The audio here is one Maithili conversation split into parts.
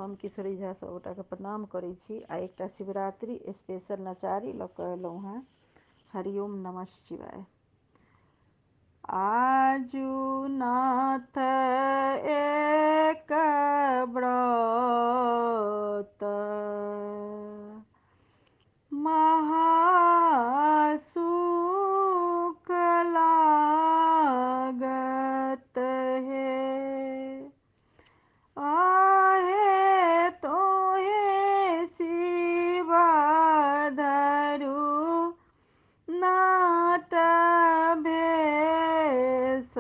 हम किशोरी झा सभगोटाके प्रणाम करै छी आ एकटा शिवरात्रि स्पेशल नचारी लऽ कऽ एलहुँ हेँ। हरिओम नमः शिवाय। आजू नाथ एक व्रत महासुख लागत हे, आहे तोहे शिव धरु नाट भेष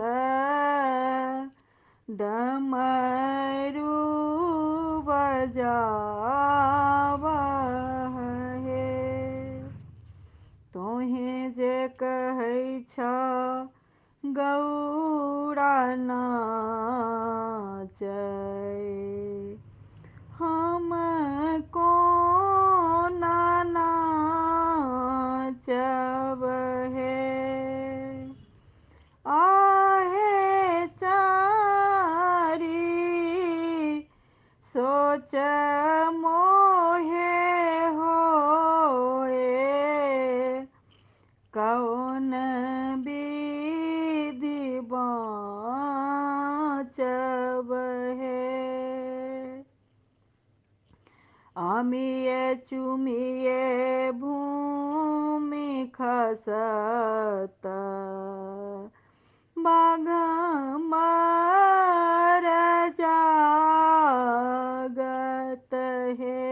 डमरू बजाव हे। तोहे जे कहै छ गौरा नाचै, हम कोना नाचब हे। आहे चारी सोच मोहे होए, कौन विधि बाँचब हे। अमिये चुमिये भूमि खसत, बाघ मर जागत हे।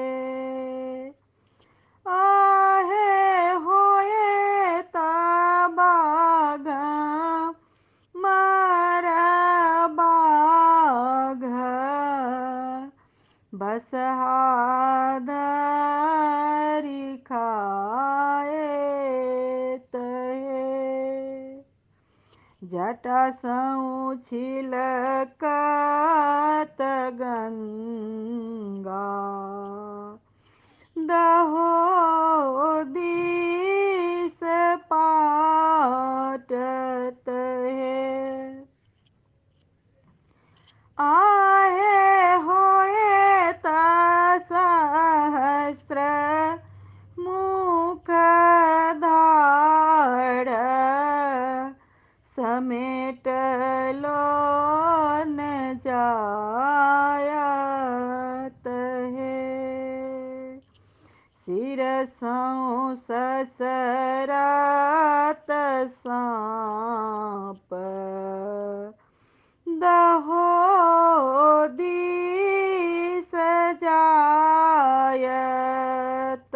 आहे होए त बाघ मर बाघ, बसहा धरि खाएत हे। जटा सौं छिलकत गंगा, दहो दिस पाटत हे। आहे होए त सहस्र मुख धार, समेटलो न जायत हे। सिर सौं ससरत साँप, दहो दिस जायत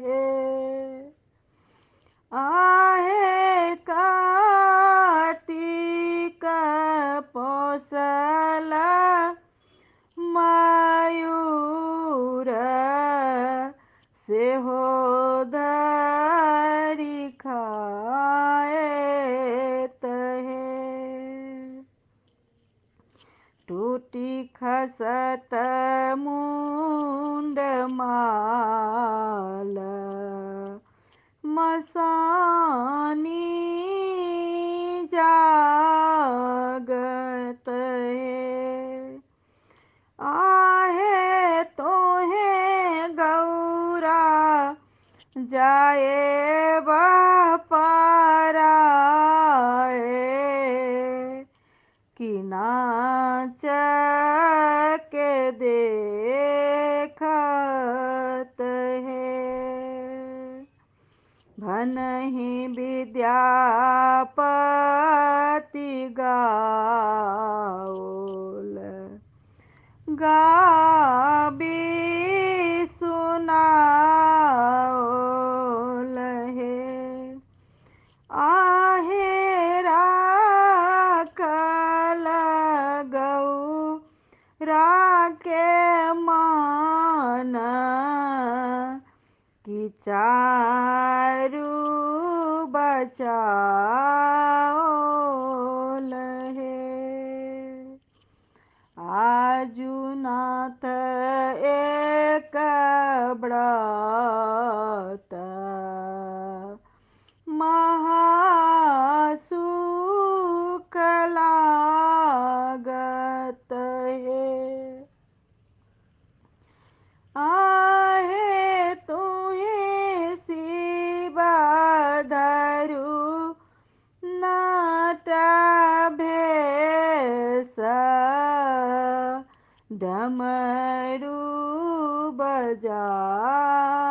हे। आहे कार्तिक पोसल मयूर, सेहो धरि खाएत हे। टूटी खसत मुंड माल, मसानी जागत हे। आहे तोहे गौरा जाए पराए, कि नाच के देखत हे। भनहि विद्यापति गाओल, गाबी सुनाओल हे। आहे राखल गौरा के मान, कि चारू बचाओल हे। आजू नाथ एक व्रत महासुख लागत हे। डमरू बजाओ।